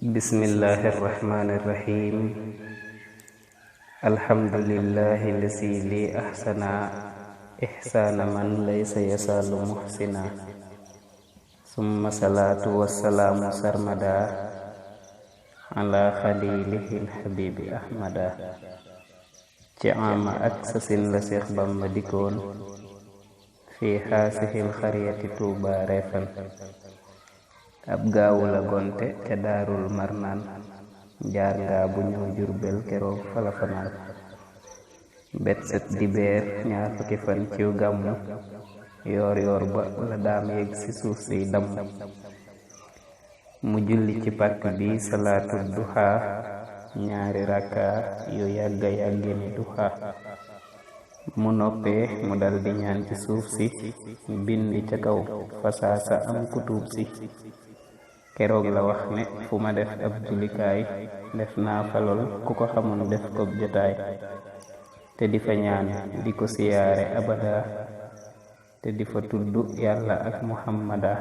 Bismillahirrahmanirrahim. Alhamdulillahi lazi li ahsana ihsana man laysa yasalu muhsina. Summa salatu wassalamu sarmada ala khalilihil habibi ahmada. Ci ama ak sasin la Seex Bamba dikkoon fi haasihil xariyati Tuuba Refan. ab gaawu la gonte ca daarul marnaan jaar ngaa bu ñëw Jurbel keroog fala fanaan. bet set dibeer ñaar fukki fan ciw gàmmu yoor yoor ba la daam yegg ci suuf si damm. mu julli ci pàkk bi salaatu duha ñaari rakka yu yàgga yàgge ni duha. mu noppee mu dal di ñaan ci suuf si bindi ca kaw fasaasa am kutub si. keroog la wax ne fu ma def ab jullikaay def naa fa lool ku ko xamoon def ko jotaay. te di fa ñaan di ko siyaare abada te di fa tudd yàlla ak muhammada.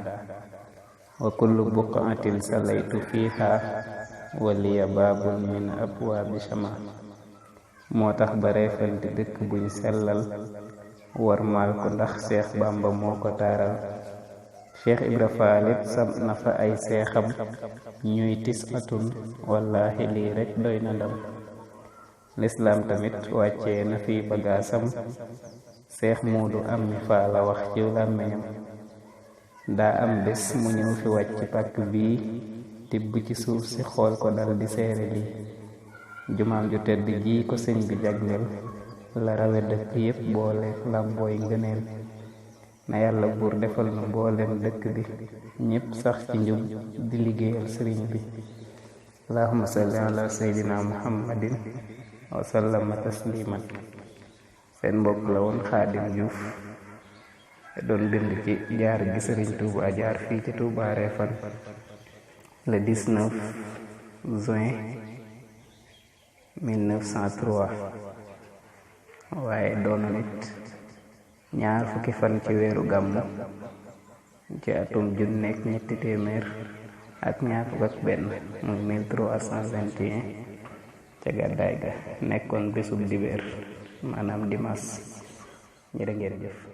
wa kullu buqatin salaytu fiha waliya baabun min abwaabi sama. moo tax ba Refan di dëkk buñ sellal warmaal ko ndax Seex Bamba moo ko taaral. Cheikh Ibra Faalit sam na fa ay seexam ñuy tis atun wallahi lii rek doy na ndam. lislaam tamit wàccee na fi bagaasam Seex Muudu am mi faa la wax ci làmmeñam. daa am bés mu ñëw fi wàcc pàkk bii tibb ci suuf si xool ko dal di seere lii. jumaam ju tedd ji ko sëñ bi jagleel la rawe dëkk yépp boole làmbooy ngëneel. na yàlla buur defal na mboolem dëkk bi ñépp sax ci njub di liggéeyal sëriñ bi. allahumma salli ala sayyidina muhammadin wa sallama tasliman. seen mbokk la woon Xaadim Juuf doon bind ci jaar gi sëriñ Tuuba jaar fii ci Tuuba Refan le 19 juin 1903 waaye doon nit ñaar fukki fan ci weeru gàmmu ci atum junneek ñetti téeméer ak ñaar fukk ak benn muy 1321 ca gàddaay ga nekkoon bésub dibeer maanaam dimanche. jërë ngeen jëf.